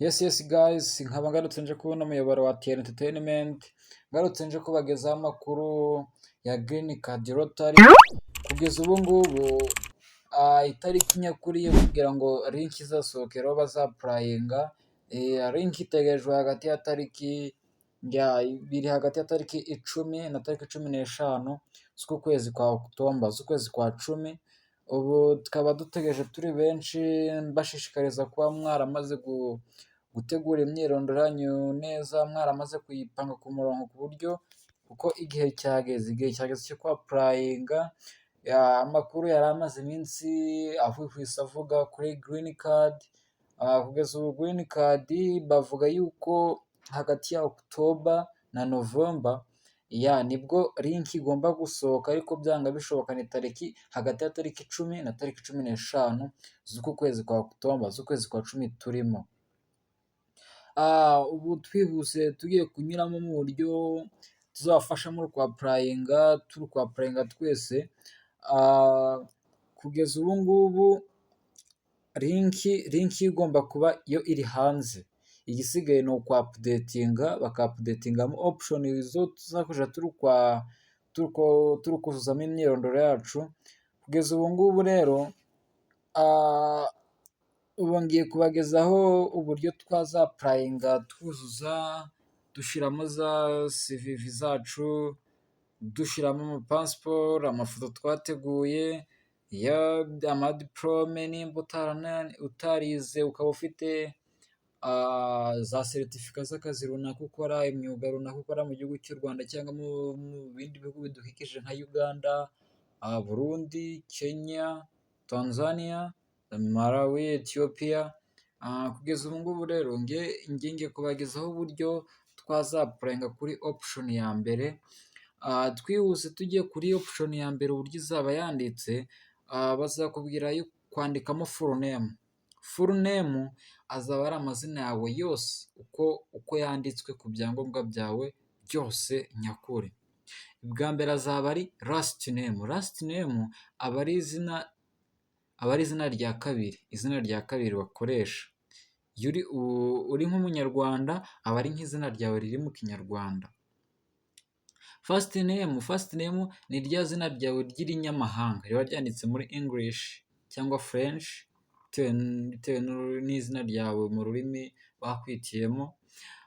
Yes, guys, nkaba ngarutse nje kubona umuyoboro wa TN Entertainment, ngarutse nje kubagezaho amakuru ya Green Card Lottery. Kugeza ubu ngubu, itariki nyakuri yo kugira ngo link izasohokeraho baza-applyinga, link itegerejwe hagati ya tariki ya biri hagati ya tariki 10 na tariki 15 z'uku kwezi kwa October, z'ukwezi kwa 10. Ubu tukaba dutegereje turi benshi, mbashishikariza kuba mwaramaze gutegura imyirondoro yanyu neza, mwaramaze kuyipanga ku murongo ku buryo kuko igihe cyageze cyo kwa-applyinga. Amakuru yari amaze iminsi ahwihwisa avuga kuri Green Card. Kugeza ubu Green Card bavuga yuko hagati ya October na November ya nibwo link igomba gusohoka, ariko byanga bishoboka ni tariki hagati ya tariki 10 na tariki 15 z'uku kwezi kwa October, z'ukwezi kwa 10 turimo. Ubu twihuse tugiye kunyuramo mu buryo tuzabafasha muri kwa-applyinga, turi kwa-applyinga twese. Kugeza ubu ngubu link igomba kuba yo iri hanze, igisigaye ni ukwa-updatinga, baka-updatingamo option zo tuzakoresha turi kuzuzamo imyirondoro yacu. Kugeza ubu ngubu rero, ubu ngiye kubagezaho uburyo twaza-applyinga twuzuza, dushyiramo za CV zacu, dushyiramo amapasiporo, amafoto twateguye, amadiporome nimba utarize ukaba ufite za seritifika z'akazi runaka ukora, imyuga runaka ukora mu gihugu cy'u Rwanda cyangwa mu bindi bihugu bidukikije nka Uganda, Burundi, Kenya, Tanzania, Malawi, Ethiopia. Kugeza ubu ngubu rero njye ngiye kubagezaho uburyo twaza-applyinga kuri option ya mbere. Twihuse tujye kuri option ya mbere, uburyo izaba yanditse, bazakubwira kwandikamo full name. Full name azaba ari amazina yawe yose uko yanditswe ku byangombwa byawe byose nyakuri. Bwa mbere azaba ari last name. Last name aba ari izina rya kabiri, izina rya kabiri bakoresha. Iyo uri nk'Umunyarwanda aba ari nk'izina ryawe riri mu Kinyarwanda. First name, first name ni rya zina ryawe ry'irinyamahanga riba ryanditse muri English cyangwa French, bitewe n'izina ryawe mu rurimi bakwitiyemo.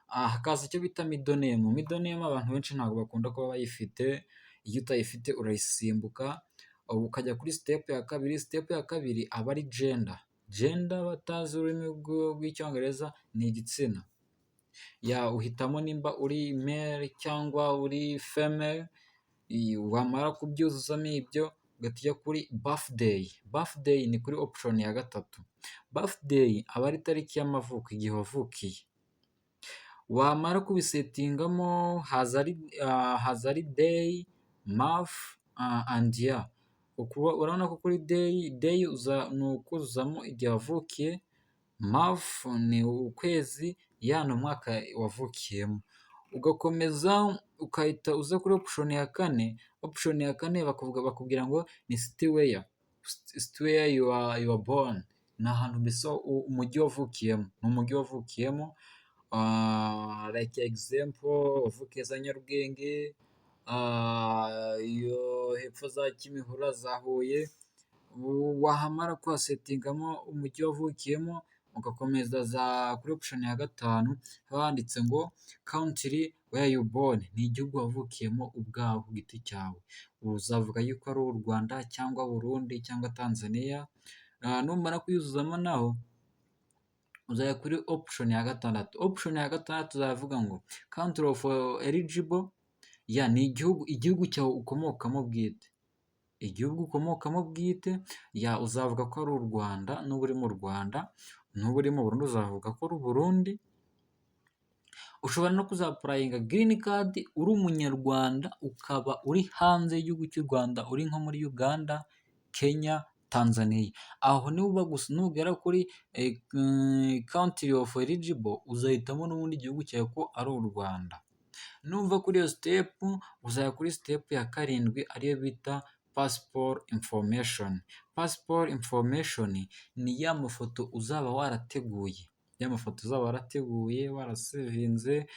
Hakaza icyo bita middle name. Middle name abantu benshi ntabwo bakunda kuba bayifite, iyo utayifite urayisimbuka ukajya kuri step ya kabiri. Step ya kabiri aba ari gender. Gender, batazi ururimi rw'Icyongereza, ni igitsina. Ya, uhitamo nimba uri male cyangwa uri female, wamara kubyuzuzamo ibyo ugahita ujya kuri birthday. Birthday ni kuri option ya gatatu. Birthday aba ari itariki y'amavuko, igihe wavukiye. Wamara kubisettingamo haza ari day, month and year. Urabona ko kuri day, day ni ukuzuzamo igihe wavukiye, month ni ukwezi, year ni umwaka wavukiyemo. Ugakomeza ugahita uza kuri option ya kane. Option ya kane bakubwira ngo ni city where you are born, ni ahantu mbese umujyi wavukiyemo, ni umujyi wavukiyemo, like example wavukiye za Nyarugenge, iyo hepfo za Kimihurura, za Huye, wahamara kuhasettingamo umujyi wavukiyemo, ugakomeza za kuri option ya gatanu, haba handitse ngo "Country where you born", ni igihugu wavukiyemo ubwawe ku giti cyawe, uzavuga yuko ari u Rwanda cyangwa Burundi cyangwa Tanzania. Numara kuyuzuzamo naho uzajya kuri option ya gatandatu. Option ya gatandatu uzavuga ngo "Country of eligible", ya ni igihugu cyawe ukomokamo bwite, igihugu ukomokamo bwite, ya uzavuga ko ari u Rwanda nuba uri mu Rwanda, nuba uri mu Burundi uzavuga ko ari Uburundi. Ushobora no kuza-applyinga green card uri Umunyarwanda ukaba uri hanze y'igihugu cy'u Rwanda, uri nko muri Uganda, Kenya, Tanzania. Aho nugera kuri country of eligible uzahitamo n'ubundi igihugu cyawe ko ari u Rwanda. Nuva kuri iyo step uzajya kuri step ya karindwi, ariyo bita passport information. Passport information ni ya mafoto uzaba warateguye. y'amafoto uzaba warateguye, warasevinze.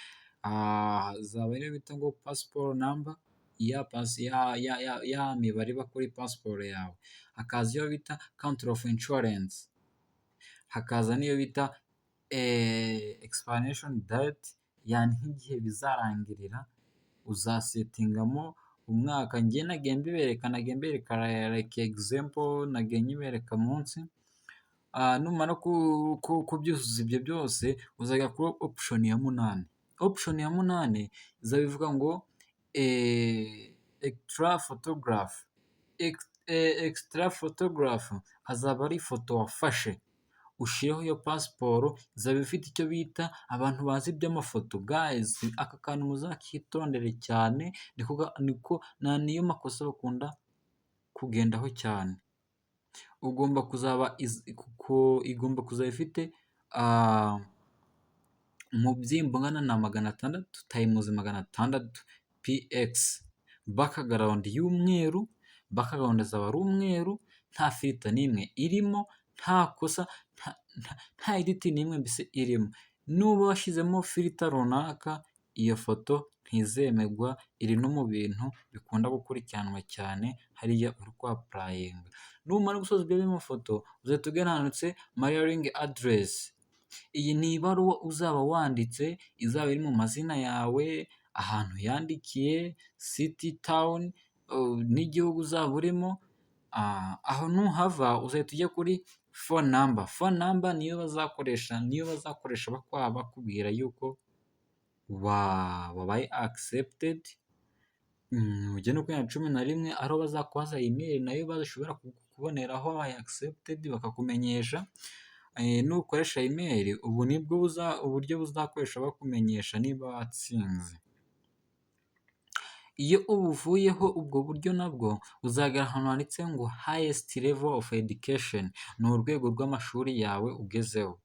Hazaba ariyo bita ngo passport number, ya mibare iba kuri pasiporo yawe, hakaza iyo bita country of issuance, hakaza n'iyo bita expiration date, yani nk'igihe bizarangirira. Uzasetingamo umwaka. Njye nagiye mbibereka, nagiye mbereka like example, nagiye nyibereka munsi. Numara kubyuzuza ibyo byose, uzajya kuri option ya munani. Option ya munani izaba ivuga ngo extra photograph. Extra photograph azaba ari ifoto wafashe ushireho iyo pasiporo, izaba ifite icyo bita, abantu bazi iby'amafoto guys, aka kantu muzakitondere cyane, niko niyo makosa bakunda kugendaho cyane. Ugomba kuzaba igomba kuzaba ifite umubyimba ungana na 600 times 600 px, background y'umweru, background izaba ari umweru, nta filter n'imwe irimo, nta kosa, nta edit n'imwe mbese irimo. Nuba washyizemo filter runaka, iyo foto ntizemerwa. Iri no mu bintu bikunda gukurikiranwa cyane hariya uri kwapplyinga. Numara gusoza ibyo by'amafoto, uzahita ugana ahanditse mailing address. Iyi ni ibaruwa uzaba wanditse, izaba iri mu mazina yawe, ahantu yandikiye, city, town n'igihugu uzaba urimo. Aho nuhava uzahita ujya kuri phone number. Phone number niyo bazakoresha bakubwira yuko wabaye accepted. Ujye no kuri 11, ariho bazakubaza email, nayo bashobora kukuboneraho wabaye accepted, bakakumenyesha. Nukoresha email, ubu nibwo uburyo buzakoresha bakumenyesha niba watsinze. Iyo ubuvuyeho ubwo buryo, nabwo uzagera ahantu handitse ngo highest level of education, ni urwego rw'amashuri yawe ugezeho.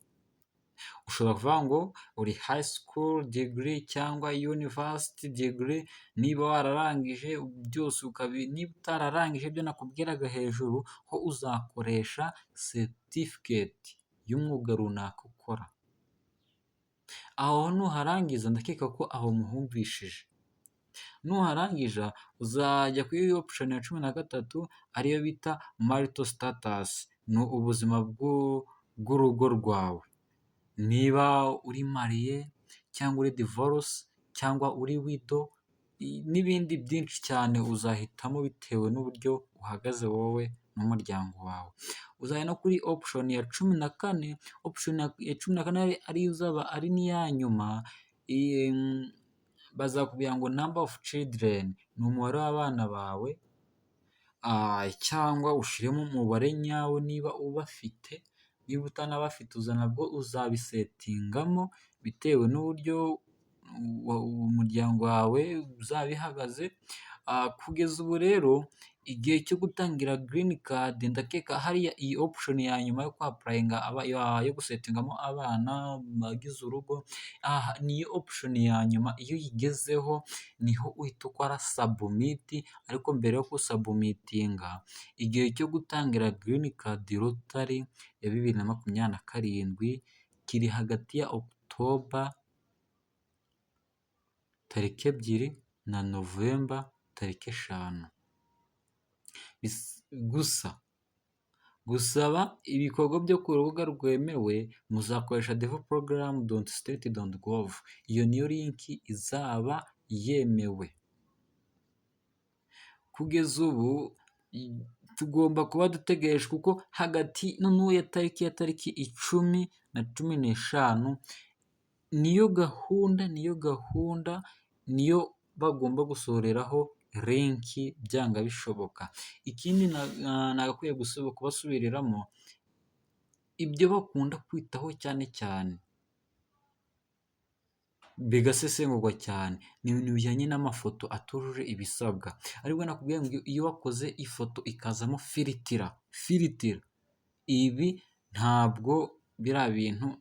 Ushobora kuvuga ngo uri high school degree cyangwa university degree, niba wararangije byose. Niba utararangije ibyo nakubwiraga hejuru, ho uzakoresha certificate y'umwuga runaka ukora. Aho nuharangiza, ndakeka ko aho muhumvishije. Nuharangiza uzajya kuri option ya 13, ariyo bita marital status, ni ubuzima bw'urugo rwawe, niba uri married cyangwa uri divorce cyangwa uri widow n'ibindi byinshi cyane, uzahitamo bitewe n'uburyo uhagaze wowe n'umuryango wawe. Uzajya no kuri option ya 14. Option ya 14 ariyo izaba ari n'iya nyuma, bazakubwira ngo number of children, ni umubare w'abana bawe, cyangwa ushyiremo umubare nyawo niba ubafite. Niba utanabafite nabwo uzabisetingamo bitewe n'uburyo umuryango wawe uzaba ihagaze. Kugeza ubu rero, igihe cyo gutangira green card, ndakeka hariya iyi option ya nyuma yo kwapplyinga, yo gusetingamo abana bagize urugo, niyo option ya nyuma. Iyo uyigezeho niho uhita ukora submit. Ariko mbere yo gusubmittinga, igihe cyo gutangira green card lottery ya 2027 kiri hagati ya October tariki 2 na November tariki 5. Gusa gusaba ibikorwa byo ku rubuga rwemewe, muzakoresha dvprogram.state.gov, iyo niyo link izaba yemewe. Kugeza ubu tugomba kuba dutegereje, kuko hagati noneho ya tariki 10 na 15 niyo gahunda, niyo bagomba gusohoreraho link byanga bishoboka. Ikindi nagakwiye kubasubiriramo, ibyo bakunda kwitaho cyane cyane bigasesengurwa cyane, ni ibintu bijyanye n'amafoto atujuje ibisabwa. Aribwo nakubwiye ngo iyo wakoze ifoto ikazamo filter, ibi ntabwo biriya bintu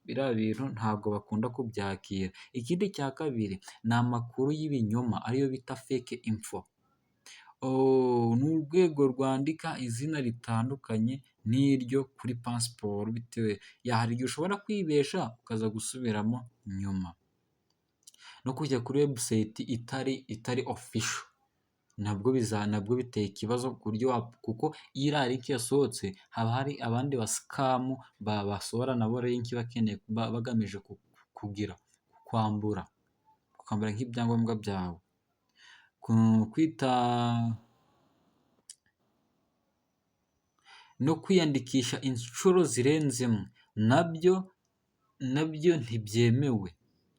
ntabwo bakunda kubyakira. Ikindi cya kabiri ni amakuru y'ibinyoma, ariyo bita fake info. Ni urwego rwandika izina ritandukanye n'iryo kuri pasiporo, bitewe hari igihe ushobora kwibesha ukaza gusubiramo nyuma. No kujya kuri website itari official nabwo biteye ikibazo ku buryo, kuko iyo iriya link yasohotse haba hari abandi ba scam basohora nabo link bakeneye, bagamije kugira kwambura nk'ibyangombwa byawe. Kwita no kwiyandikisha inshuro zirenze imwe nabyo ntibyemewe,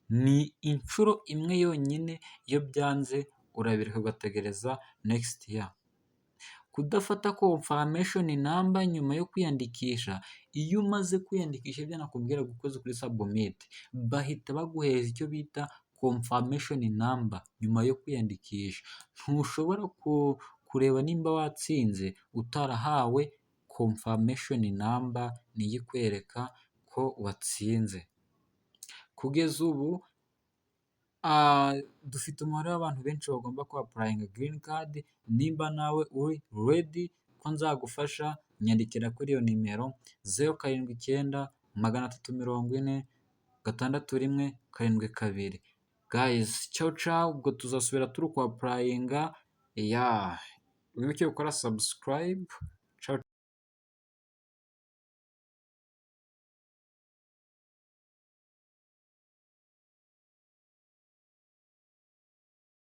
ni inshuro imwe yonyine, iyo byanze urabireka ugategereza next year. Kudafata confirmation number nyuma yo kwiyandikisha: iyo umaze kwiyandikisha, ibyo nakubwiraga, ukoze kuri submit, bahita baguhereza icyo bita confirmation number nyuma yo kwiyandikisha. Ntushobora kureba nimba watsinze utarahawe confirmation number, niyo ikwereka ko watsinze. Kugeza ubu dufite umubare w'abantu benshi bagomba ku applyinga green card. Nimba nawe uri ready ko nzagufasha, nyandikira kuri iyo nimero 0793406172. Guys, ciao ciao, ubwo tuzasubira turi ku applyinga. Yeah, wibuke gukora subscribe.